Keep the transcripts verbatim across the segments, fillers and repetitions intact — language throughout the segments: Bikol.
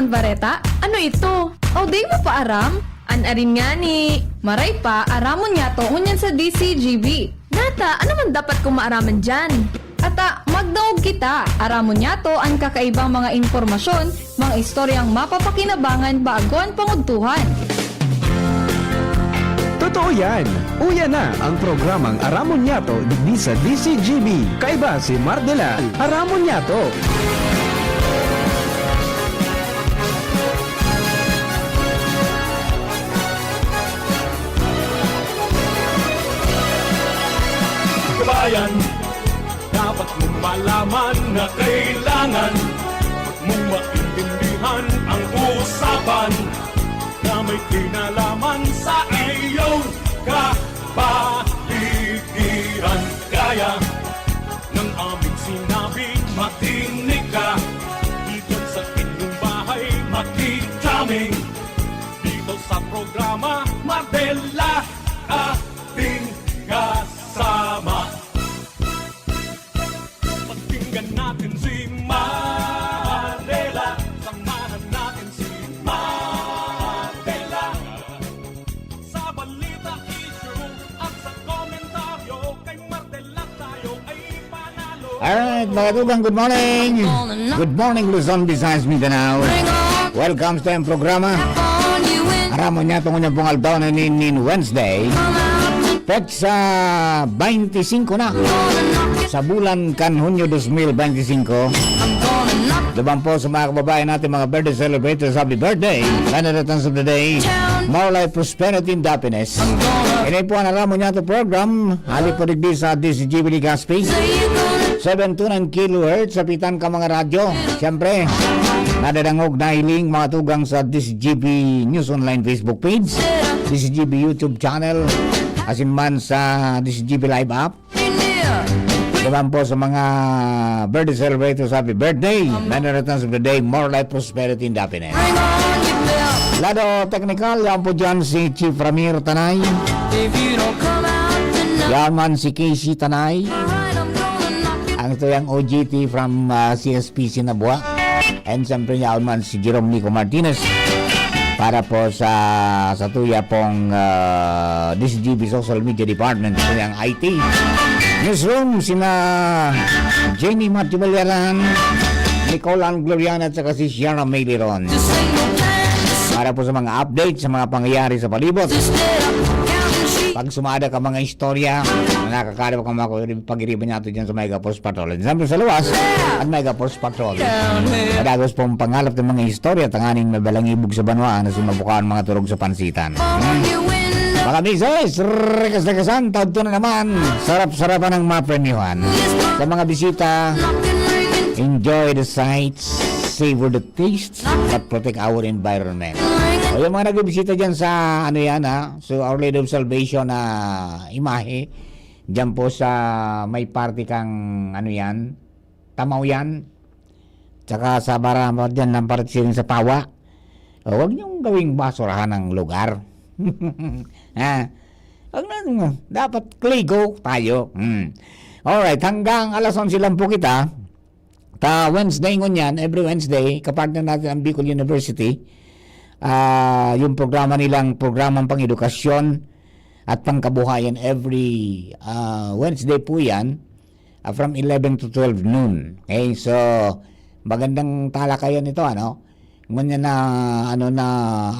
Bareta? Ano ito? O, di mo pa aram? An arin ngani. Maray pa, aramon niyato ngunyan sa D C G B. Nata, ano man dapat kong maaraman diyan? Ata, magdangog kita. Aramon niyato an kakaibang mga impormasyon, mga istoryang mapapakinabangan bago an pangudtuhan. Totoo yan! Uya na ang programang Aramon Niyato digdi sa D C G B. Kaiba si Mardela. Aramon Niyato! Kabayan, dapat mong malaman na kailangan mong maintindihan ang usapan na may kinalaman sa iyong kapaligiran. Kaya ng aming sinabi, makinig ka. Dito sa inyong bahay, makikita dito sa programa, Mardela, ating kasama. Pakinggan natin si Mardela, samahan natin si Mardela. Sa balita, issue, at sa komentaryo, kay Mardela tayo ay panalo. Alright, mga tugang, good morning. Good morning, Luzon, Visayas, Mindanao. Welcome sa iyang programa. Aramon niyato ngunyan pong aldaw na nin, nin Wednesday. Petsa twenty-five na sa bulan kan Hunyo dos mil benti singko. Laban po sa mga kababayan natin, mga birthday celebrators, happy birthday. Many returns of the day. More life, prosperity, and happiness. Ini po ang Aramon Niyato program. Hali po digdi sa D C G B Legazpi. Seven two nine kilohertz, sapitan ka mga radyo. Siyempre, nadadangog, nahiling, mga tugang sa D C G B News Online Facebook page, D C G B YouTube channel, asin man sa D C G B Live app. Laban po sa mga birthday celebrators, happy birthday. Many returns of the day, more life, prosperity, and happiness. Lado technical, yan po dyan si Chief Ramir Tanay. Yan man si Casey Tanay. Ang tuyang O G T from, ah, C S P C Nabua. And siyempre, yaon man si Jerome Nico Martinez para po sa, sa tuya pong, ah, D C G B Social Media Department, tuyang I T. Newsroom, sina Jenny Matthew Baliaran, Nicole Ann Gloriana, at saka si Sierra May Liron. Para po sa mga update sa mga pangyayari sa palibot. Pag sumada ka mga istorya, na nakakaraw ka mga pag-iriban niya ito dyan sa Mega Force Patrol. And siyempre sa luwas, ang Mega Force Patrol. Madagos pong pangalap ng mga istorya, tanganing mabalangibog sa banwa, na sumabukaan mga turog sa pansitan. Hmm. Mga misis, rekas-rekasan, tagto na naman. Sarap-sarapan ang mapremyuhan. Sa mga bisita, enjoy the sights, savor the taste, but protect our environment. O yung mga nagbibisita dyan sa, ano yan, ha? So, Our Lady of Salvation na imahe, dyan po sa may parte kang, ano yan, Tamaw yan. Tsaka sa Barama, dyan ng parte siring sa Pawa. O, huwag niyong gawing basurahan ang lugar. Ha? Huwag na, dapat kligo tayo. Hmm. Alright, hanggang alas onse lang po kita. Ta Wednesday ngunyan, every Wednesday, kapartner natin ang Bicol University. Ah, yung programa nilang, programang pang-edukasyon at pangkabuhayan every, ah, Wednesday po yan, ah, from eleven to twelve noon. Okay, so magandang talakayan ito, ano? Ngunyan na, ano, na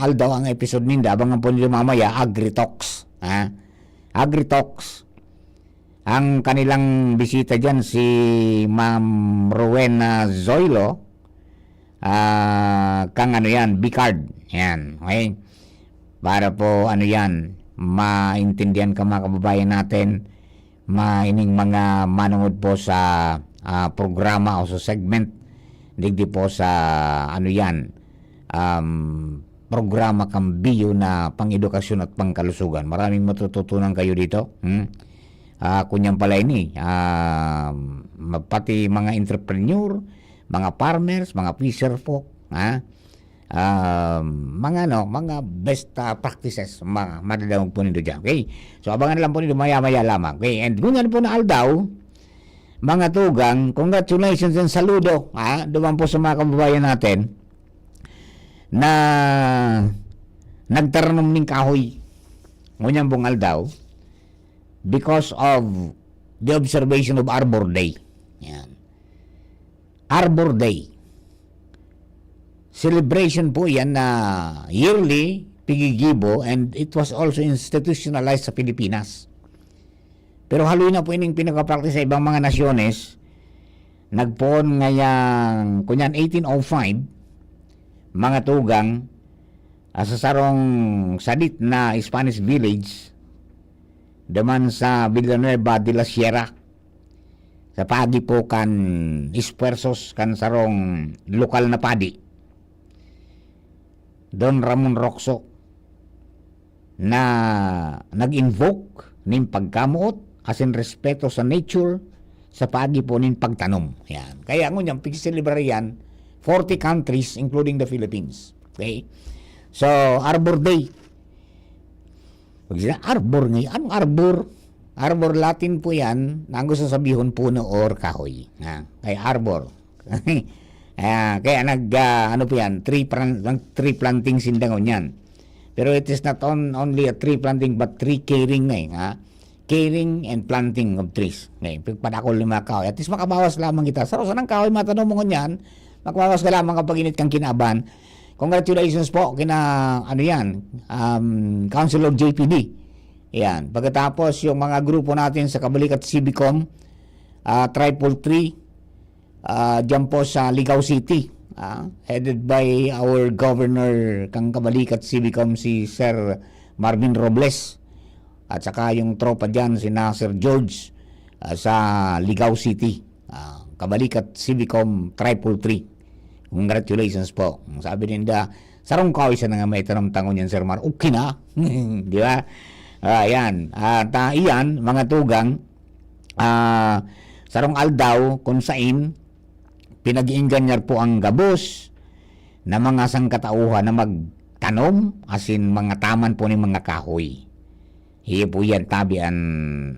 aldaw ang episode ninda, abangan po niyo mamaya, Agri-Talks, ha? Agri-Talks. Ang kanilang bisita diyan si Ma'am Rowena Zoilo, ah, kang ano yan, Bicard. Yan, okay? Para po, ano yan, maintindihan ka, mga kababayan natin, ma-, ining mga manungod po sa, ah, programa o sa segment, digdi po sa, ano yan, um, programa kang Biyo na pang-edukasyon at pangkalusugan. Maraming matututunan kayo dito. Hmm? Ah, kunyan pala ini, ah, ma-, pati mga entrepreneur, mga farmers, mga fisher folk, ha? Ah, mga ano, mga best, ah, practices, ma-, madadangog po nindo dyan. Okay? So, abangan na lang po nindo maya-maya lamang. Okay? And ngunyan po na aldaw, mga tugang, congratulations and saludo, ha? Duman po sa mga kababayan natin. na nagtaranom ning kahoy ngunyan pong aldaw because of the observation of Arbor Day. Yan. Arbor Day. Celebration po yan na yearly pigigibo, and it was also institutionalized sa Pilipinas. Pero haloy na po ining pinagpa-practice sa ibang mga nasyones. Nagpoon ngayang, kunyan, eighteen oh five, mga tugang, ah, sa sarong sadit na Spanish village, duman sa Villanueva de la Sierra, sa pagi po kan esfuerzos kan sarong lokal na padi, Don Ramon Roxo, na nag-invoke nin pagkamoot asin respeto sa nature sa pagi po nin pagtanom. Yan. Kaya ngunyan, pigselebrar yan, forty countries, including the Philippines. Okay? So, Arbor Day. Pag sila, arbor ngayon, anong arbor? Arbor, Latin po yan, na ang gusto sabihon, puno or kahoy. Ha? Kaya arbor. Ah, kaya nag, ah, ano po yan, tree, pran- ang tree planting sinda ngunyan. Pero it is not on, only a tree planting, but tree caring na eh, ha? Caring and planting of trees. Okay, pagpadakol ng mga kahoy. At least makabawas lamang kita. Sa rosa ng kahoy, matanom mo ngunyan, makabawas ka lamang kapag init kang kinaban. Congratulations po kina, ano yan, um, Councilor J P D. Yan. Pagkatapos, yung mga grupo natin sa Kabalikat Civicom, ah, Triple Three, ah, dyan po sa Ligao City, ah, headed by our governor kang Kabalikat Civicom, si Sir Marvin Robles, at saka yung tropa dyan, si Nasir George, ah, sa Ligao City. Ah, Kabalikat Civicom Triple Three. Congratulations po. Ang sabi ninda, sarong kahoy sana nga may tanong tangon yan, Sir Mar. Okay na. Di ba? Ah, yan. At, ah, iyan, mga tugang, ah, sarong aldaw kung sain pinag-iingganyar po ang gabos na mga sangkatauhan na magtanom, asin mga taman po ni mga kahoy. Iyo po yan, tabi an,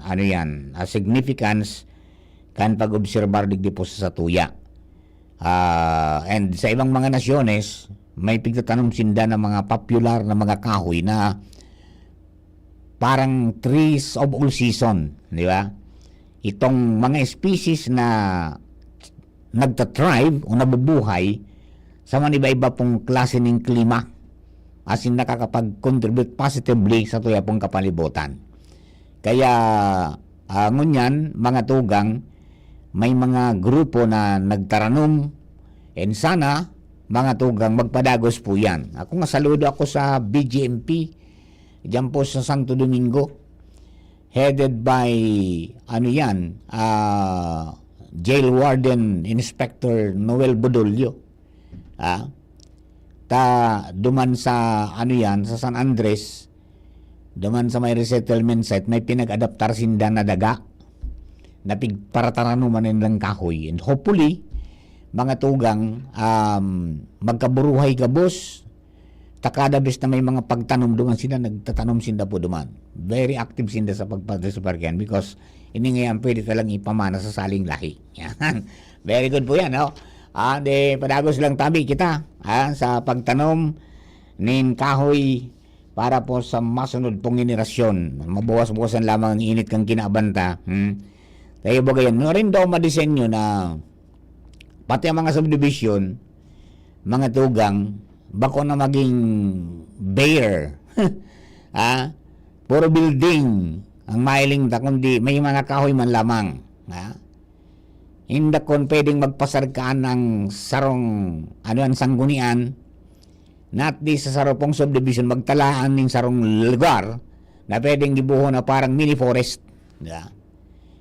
ano yan, ah, significance kan pag-obserbar digdi po sa satuya. Ah, and sa ibang mga nasyones, may pigtatanom sinda ng mga popular na mga kahoy na parang trees of all season, di ba? Itong mga species na nagtatribe o nabubuhay sa maniba-iba pong klase ning klima, asin nakakapag-contribute positively sa tuya pong kapalibutan. Kaya, ah, ngunyan, mga tugang, may mga grupo na nagtaranom, and sana, mga tugang, magpadagos po yan. Ako nga, saludo ako sa B G M P, diyan po sa Santo Domingo, headed by, ano yan, ah, Jail Warden Inspector Noel Bodolio. Ah, ta duman sa, ano yan, sa San Andres, duman sa may resettlement site, may pinag-adaptar sinda na daga na pigparataranuman nilang kahoy. And hopefully, mga tugang, um, magkaburuhay gabos, ta kada bes na may mga pagtanom duman sila, nagtatanom sinda po duman. Very active sinda sa pagpadre sa parokya yan because ini ngayon pwede talang ipamana sa saling lahi. Yan. Very good po yan, no? Ah, de, padagos lang tabi kita, ah, sa pagtanom nin kahoy para po sa masunod pong henerasyon. Mabawas-bawasan lamang ang init kang kinabanta. Hmm? Kaya baga yan, nuarin daw madisenyo na pati ang mga subdivision, mga tugang, bako na maging bare. Ha? Puro building ang mahiling ta, kundi may mga kahoy man lamang. Ha? Inda kon pwedeng magpasarkaan ang sarong, ano, ang sanggunian, na at least sa sarong pong subdivision, magtalaan ning sarong lugar na pwedeng gibuho na parang mini forest. Di ba?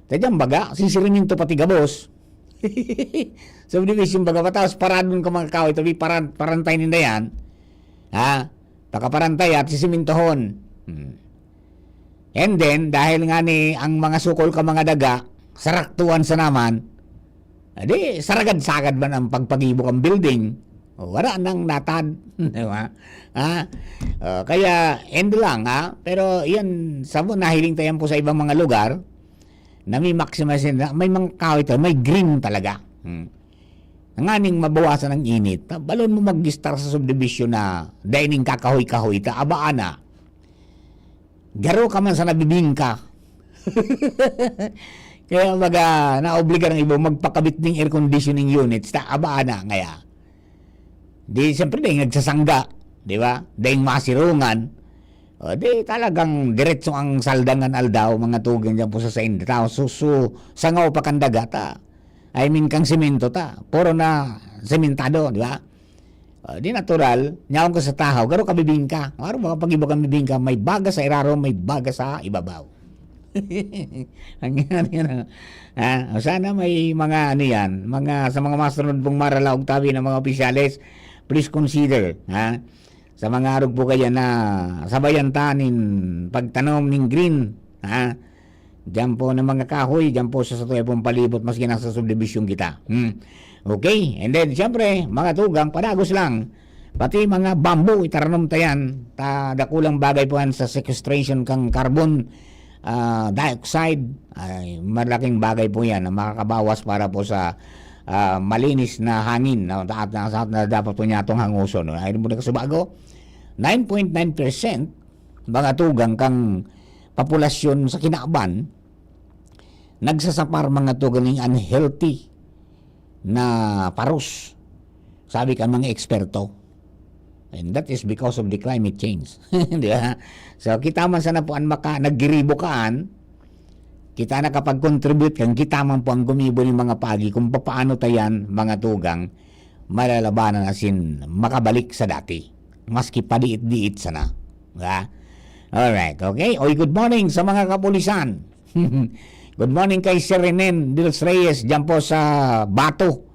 Kaya dyan, baga, sisiriminto pati gabos. Subdivision, baga, mataas, paradon ka mga kahoy, tabi, paran-, parantay ninda yan. Ha? Pakaparantay at sisimintohon. Hmm. And then, dahil nga ni ang mga sukol ka mga daga, saraktuan sa naman, di, saragad-sagad man ang pagpagibo kan building. O, wala nang natad, di ba? Ha? O, kaya, end lang, ha? Pero, yan, sa mo, nahiling tayo po sa ibang mga lugar, na may maximize na, may mga kahoy tayo, may green talaga. Hmm. nganing mabawasan ang init, ta balon mo mag-start sa subdivision na dai nin kakahoy-kahoy ta, aba ana. Garo ka man sa nabibingka. Kaya baga, naobligar ang iba magpakabit ning air conditioning units, ta aba ana ngaya. Di, siyempre, dai nagsasangga, di ba? Dai masirungan. O, di talagang diretso ang saldangan aldaw, mga tugang dyan po sa sainda. Tao, su-, su-, sangaw pa kan daga ta. I mean, kang semento ta. Puro na sementado, di ba? O, di natural, nyaon ka sa tahaw, garo ka bibingka. Maro mga pag-iba kang bibingka, may baga sa irarom, may baga sa ibabaw. Ang yan, yan, ah. Ah, o sana may mga ano yan, mga, sa mga masunod pong maralaog tabi ng mga opisyales, please consider, ha? Sa mga arog po kaya na sabayan ta nin pagtanom nin green, ha? Diyan po ng mga kahoy, diyan po sa satuya pong palibot, maski nasa subdivision kita. Hmm. Okay, and then, siyempre, mga tugang, padagos lang. Pati mga bamboo, itaranom ta yan. Ta, dakulang bagay po yan sa sequestration kang carbon, ah, dioxide. Ay, malaking bagay po yan na makakabawas para po sa, ah, malinis na hangin, no? At, at, at na dapat po niya itong hanguson, no? Ayun po na kasubago, nine point nine percent mga tugang kang populasyon sa kinaban, nagsasapar mga tugang ning unhealthy na paros, sabi kan mga eksperto. And that is because of the climate change. Di ba? So, kita man sana po an maka-, naggiribo kaan, kita nakapag-contribute kan kita man po ang gumibo nin mga pagi kung papaano ta yan, mga tugang, malalabanan asin makabalik sa dati. Maski padiit-diit sana. Di ba? Alright, okay? Oy, good morning sa mga kapulisan. Good morning kay Sir Renen Dilos Reyes dyan po sa Bato,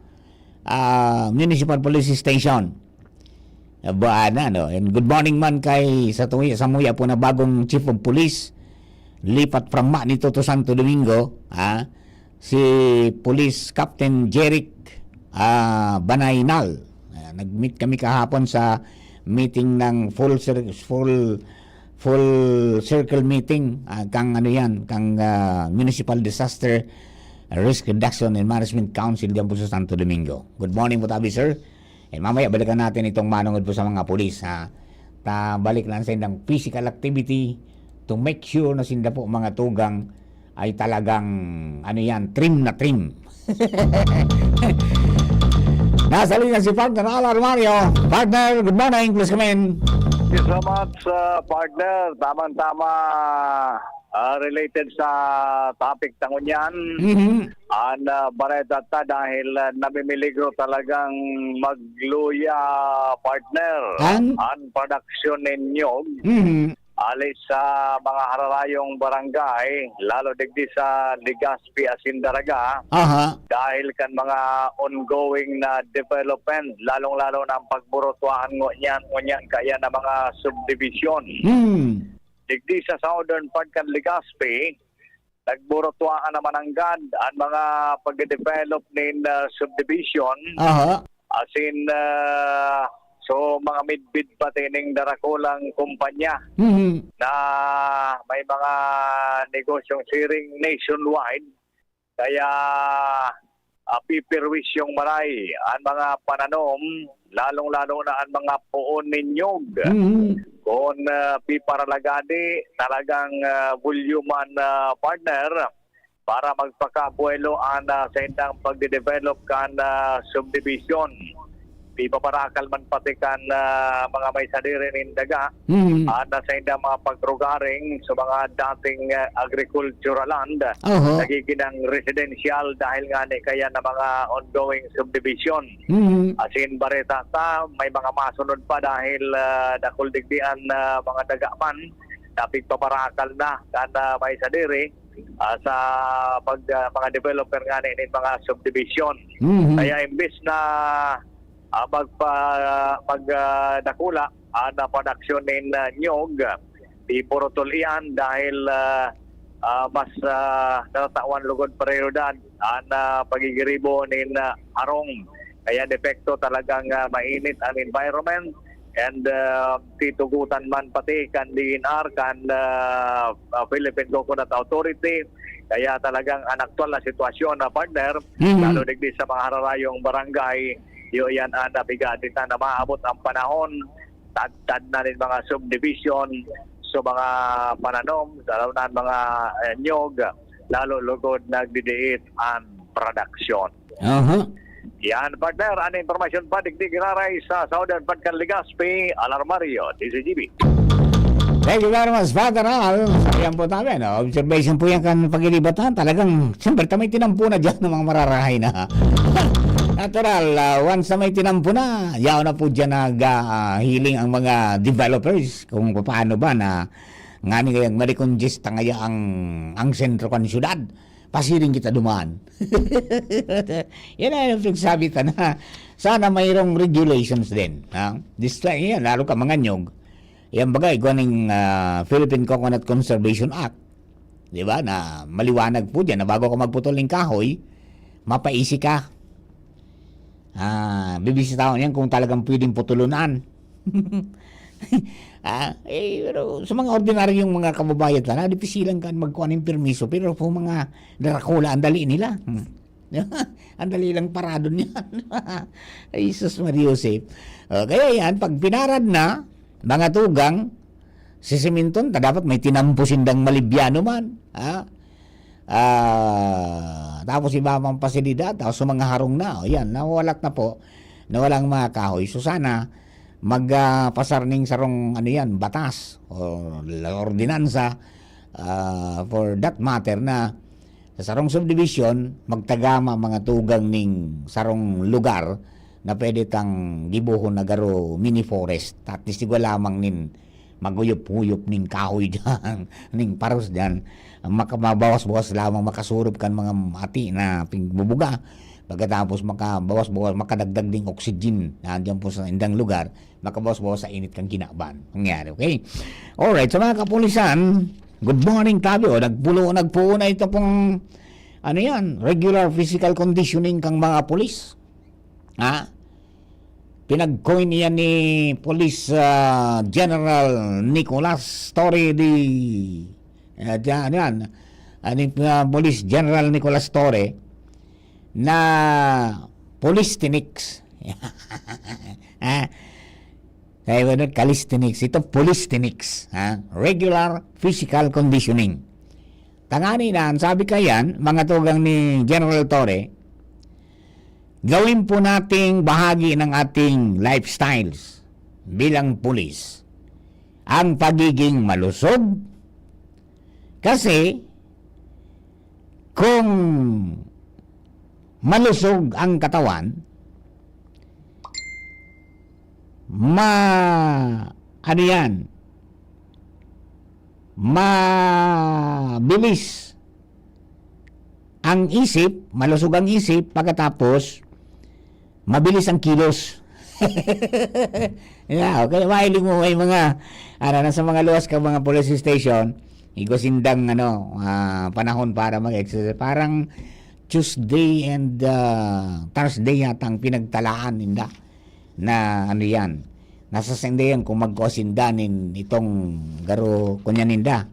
ah, Municipal Police Station. Aba, na, no? And good morning man kay sa tuwi-, sa muya po na bagong Chief of Police, lipat from Manito to Santo Domingo, ha? Si Police Captain Jeric, ah, Banaynal. Ah, nag-meet kami kahapon sa meeting ng full cir-, full, full circle meeting, ah, kang ano yan, kang, ah, Municipal Disaster Risk Reduction and Management Council diyan po sa Santo Domingo. Good morning po tabi, sir. Eh, mamaya balikan natin itong manungod po sa mga pulis, ha. Ta, balik lang sa indang physical activity to make sure na sinda po, mga tugang, ay talagang, ano yan, trim na trim. Nasa linya si partner Alar Mario. Partner, good morning. Please come in. Thank you so much, uh, partner. Tamang-tama, ah, related sa topic ta ngunyan. Mhm. An, ah, bareta ta dahil, ah, namimiligro talagang magluya, partner. An? An production nin nyog. Mhm. Ali sa mga hararayong barangay, lalo digdi sa Legazpi asin Daraga, Aha. dahil kan mga ongoing na development, lalong-lalo na ang pagburutuan ngunyan, ngunyan kaya na mga subdivision. Hmm. Digdi sa southern part kan Legazpi, nagburutuan naman nanggad an mga pagde-develop nin, ah, subdivision. Aha. Asin, ah, so, mga midbid pati ning darakulang kumpanya Mhm. na may mga negosyong siring nationwide. Kaya, ah, pipirwis yung maray, an mga pananom, lalong-lalo na an mga poon nin nyog. Mhm. Kun, ah, piparalagadi, talagang, ah, volume an, ah, partner, para magpakabuelo an, ah, saindang pagde-develop kan, ah, subdivision. Ipaparakal man pati kan, ah, mga may sadiri nin daga, Mhm. ah, na saindang mga pagrugaring sa mga dating, ah, agricultural land, Oho. nagiging residential dahil nga ni kaya na mga ongoing subdivision. Mhm. Asin bareta ta, may mga masunod pa dahil, ah, dakul digdi an, ah, mga daga man na pigpaparakal na kan, ah, may sadiri, ah, sa pag, ah, mga developer nga ni, nin mga subdivision. Mhm. Kaya imbis na, ah, magpa-, mag, ah, dakula an, ah, production nin, ah, nyog, ipurutol iyan dahil, ah, ah, mas, ah, natatawan lugod prioridad an, ah, pagigiribo nin, ah, harong. Kaya depekto talagang, ah, mainit ang environment and, ah, titugutan man pati kan D N R, kan, ah, ah, Philippine Coconut Authority, Kaya talagang ang aktual na sitwasyon na, partner, Mhm. lalo digdi sa mga hararayong barangay, iyo yan ang nabigat na maabot ang panahon, tadtad na nin mga subdivision, so mga pananom, lalo na ang mga, eh, nyog, lalo lugod nagdidiit ang production. Aha. Yan, partner. Ano impormasyon pa? Digdi giraray sa Southern Padcan, Legazpi, Alarmario, D Z G B. Thank you very much, Father Al. Sa yan po tabi, no? Observation po yan kan pagilibatan. Talagang, siyempre, ta may tinampo na dyan ng mga mararahay na. Natural, ah, once na may tinampo na, yaon na po dyan nag, ah, healing ang mga developers kung paano ba na ngani ngayang marikon diyes ta ngaya ang, ang sentro kan syudad. Pasiring kita duman. Yan ang pinagsabi ta na sana mayroong regulations din, ha? This time, yan, lalo ka mga nyog. Yan bagay, kung aning, ah, Philippine Coconut Conservation Act, di ba, na maliwanag po dyan na bago ka magputol ng kahoy, mapaisi ka. Ah, bibisitahon yan kung talagang pwedeng putulunan. Ah, eh, pero sa mga ordinaryong mga kababayan ta, nadipisilan ka magkuha ng permiso, pero po mga darakula, ang dali nila. Hmm. Ang dali lang parado niyan. Ay, Jesus Maria Joseph. Oh, kaya yan, pag pinarad na, mga tugang, sisiminton ta, dapat may tinampo sindang malibyano man. Ha? Ah, tapos iba pang pasilidad, tapos sa mga harong na, o yan, nawalat na po, nawala ang mga kahoy. So sana, mag, ah, pasar ning sarong, ano yan, batas, o la-, ordinansa, ah, for that matter, na sa sarong subdivision, magtagama mga tugang ning sarong lugar na pwede tang gibohon na garo mini forest. At least igwa lamang nin maghuyop-huyop ning kahoy diyan, ning paros diyan. Maka-, mabawas-bawas lamang, makasurop kan mga ati na pigbubuga. Pagkatapos makabawas-bawas, makadagdag ding oxygen na diyan po sa indang lugar, makabawas-bawas sa init kan kinaban. Nangyari, okay? Alright, sa mga kapulisan, good morning, tabi. O, nagpulo, nagpuo na ito pong, ano yan, regular physical conditioning kang mga pulis. Ha? Pinag-coin iyan ni Police, ah, General Nicolas Torre de, ah, di-, ano yan? Ah, ni, ah, Police General Nicolas Torre na Polistinics. Ha? Kaya ba nun, calisthenics? Ito, Polistinics. Ha? Regular physical conditioning. Tangani na, ang sabi kayan, mga tugang ni General Torre, gawin po nating bahagi ng ating lifestyles bilang pulis ang pagiging malusog. Kasi, kung malusog ang katawan, ma-, ano yan, mabilis ang isip, malusog ang isip, pagkatapos, mabilis ang kilos. Yeah, okay, mahiling mo may mga, ano, nasa mga luwas ka, mga police station, igwa sindang, ano, ah, panahon para mag-exercise. Parang Tuesday and, ah, Thursday yata ang pinagtalaan ninda na, ano yan, nasa sinda yan kung magkua sinda nin itong garo, kunya ninda,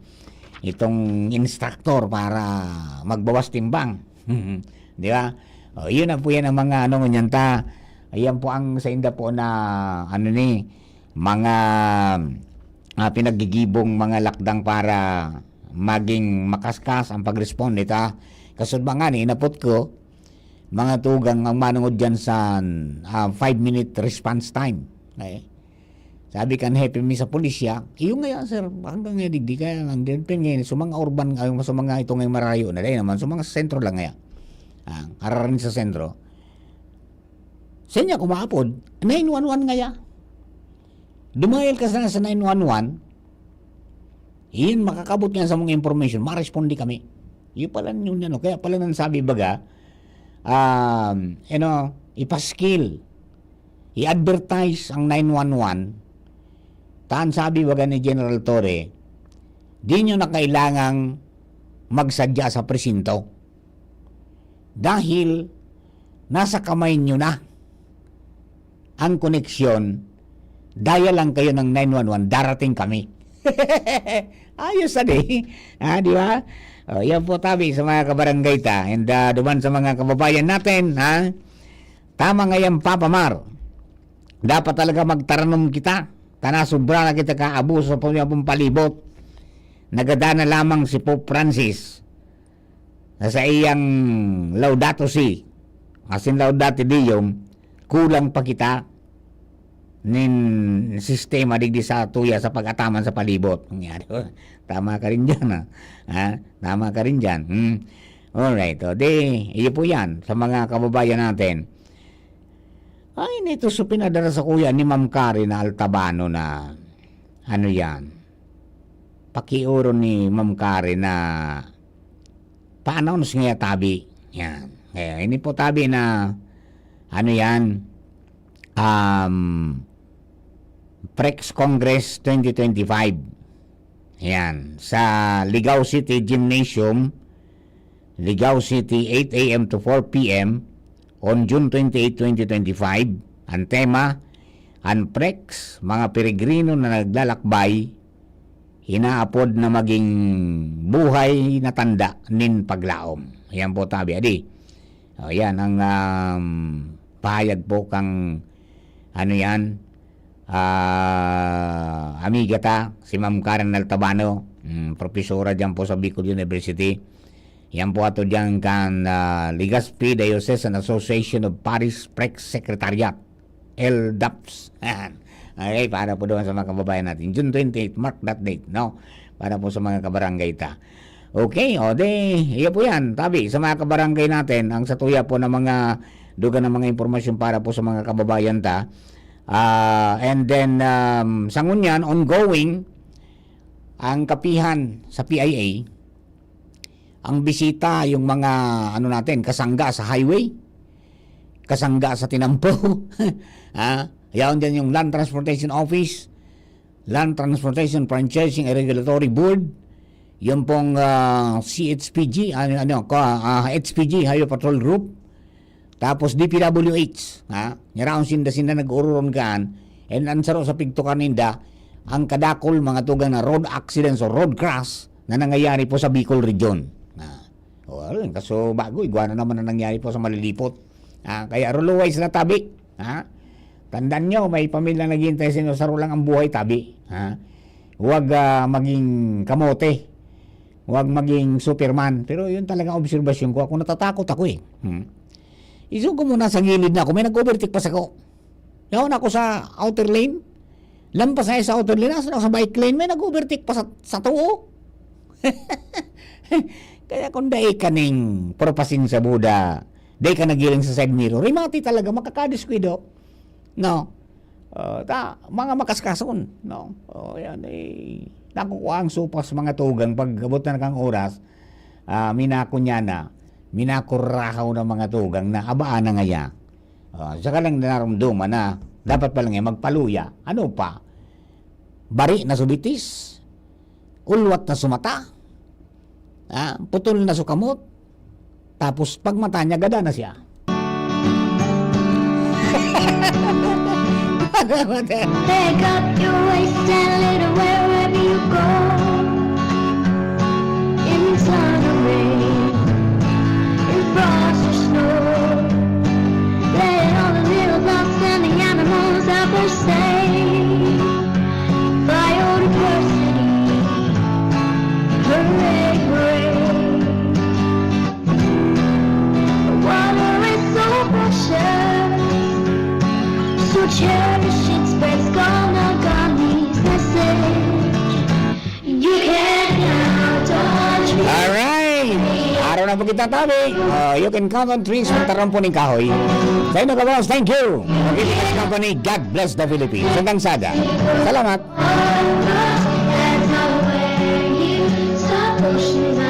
itong instructor para magbawas timbang. Di ba? O, yun na po yan ang mga, ano, ngunyan ta. Ayan po ang sa inda po na, ano ni, mga, ah, pinaggigibong mga lakdang para maging makaskas ang pag-respond nita. Kasud ba nga ni, inapot ko, mga tugang ang manungod dyan sa, ah, five-minute response time. Okay? Sabi kan hepe mi sa pulisya, "Iyo ngaya, sir, hanggang ngaya digdi, kaya lang, din, pen, ngayon, sa mga urban, ay, sa mga ito ngayong marayo na, dahil naman, sa mga sentro lang ngaya. Ah, hararin sa sentro. Sa inyo, kumaapod, nine one one ngaya. Dumayal ka sana sa nine one one, iyan makakabot nga sa mga information, maresponde kami." Iyo pala yun, ano, kaya pala nang sabi baga, um, you know, ipaskil, i-advertise ang nine one one. Taan sabi baga ni General Torre, di nyo na kailangang magsadya sa presinto. Dahil nasa kamay nyo na ang koneksyon, dial lang kayo ng nine one one, darating kami. Ayos na di. Ah, di ba? Oh, yan po, tabi sa mga kabarangay ta. And, ah, duman sa mga kababayan natin, ha? Tama nga yan, Papa Mar. Dapat talaga magtaranom kita. Tana, sobra na kita kaabuso sa pamiyabong palibot. Nagada na lamang si Pope Francis na sa iyang Laudato Si, asin Laudate Deum, kulang pa kita nin sistema digdi sa tuya sa pag-ataman sa palibot. Nangyari, oh, tama ka rin dyan, ha? Ha? Tama ka rin dyan. Hmm. Alright, o, di, iyo po yan, sa mga kababayan natin. Ay, nito so pinadara sa kuya ni Ma'am Karen na Altabano na, ano yan, pakiuron ni Ma'am Karen na pa-announce ngaya tabi. Yan. Kaya ini po tabi na, ano yan, um, Prex Congress twenty twenty-five. Yan. Sa Ligao City Gymnasium, Ligao City, eight a m to four p m on June twenty-eight, twenty twenty-five. Ang tema, ang Prex, mga peregrino na naglalakbay, inaapod na maging buhay na tanda nin paglaom. Yan po, tabi, adi. O, yan ang, um, pahayag po kang, ano yan, ah, amiga ta, si Ma'am Karen Altabano, mm, propesora diyan po sa Bicol University. Yan po ato diyan kan, ah, Legazpi Diocesan Association of Parish Prex Secretariat, L D A P S. Yan. Okay, para po doon sa mga kababayan natin. June twenty-eight, mark that date, no? Para po sa mga kabarangay ta. Okay, o di, iyo po yan. Tabi, sa mga kabarangay natin, ang satuya po ng mga duga ng mga impormasyon para po sa mga kababayan ta. Ah, and then, um, sa ngunyan, ongoing, ang kapihan sa P I A, ang bisita, yung mga, ano natin, kasangga sa highway, kasangga sa tinampo. Ha? Yaon dyan yung Land Transportation Office, Land Transportation Franchising and Regulatory Board, yung pong, ah, C H P G, ano, ano, ka-, ah, H P G, Highway Patrol Group, tapos D P W H, ha? Nyaraon sinda, sinda nag-ururon kan, and ang saro sa pigtukan ninda, ang kadakol, mga tugang na road accidents o road crash na nangyayari po sa Bicol Region. Ah, well, kaso bago, igwa na naman ang nangyari po sa Malilipot. Ah, kaya rule wise na tabi, ha? Tandaan nyo, may pamilya naghihintay sa inyo, saro lang ang buhay, tabi, ha? Huwag, ah, maging kamote. Huwag maging Superman. Pero yun talaga ang obserbasyon ko. Ako, natatakot ako eh. Hmm. Isog ko muna sa gilid na ako. May nag-overtake pa sa ko. Yaon ako sa outer lane. Lampas na sa outer lane. Asa na ako sa bike lane? May nag-overtake pa sa, sa tuo. Kaya kung dai ka ning propasensya, Buda, dai ka nagiling sa side mirror, rimati talaga, makakadiskuido. No? Ah, ta, mga makaskason, no? O, yan, eh, nakukuha ang supas mga tugang pag abot na kang oras, ah, minako niya na, minakurahaw ng mga tugang na abaan na ngaya. Ah, saka lang narumduman na dapat pala nga magpaluya. Ano pa? Bari na subitis, ulwat na sumata, ah, putol na sukamot, tapos pagmata niya, gada na siya. Pick up your waste and litter wherever you go. In the sun or rain, in frost or snow. Let all the little plants and the animals have their say. Biodiversity, hooray, hooray. Water is so precious, so cherish it, spread Skolnagami's message. You can count on trees. Alright! Araw na po kita, tabi. Uh, you can count on trees, magtaram po ning kahoy. Sa inyo, kabos, thank you. Company, God bless the Philippines. Hanggang sada. Salamat. All across the planet, where you stop oceans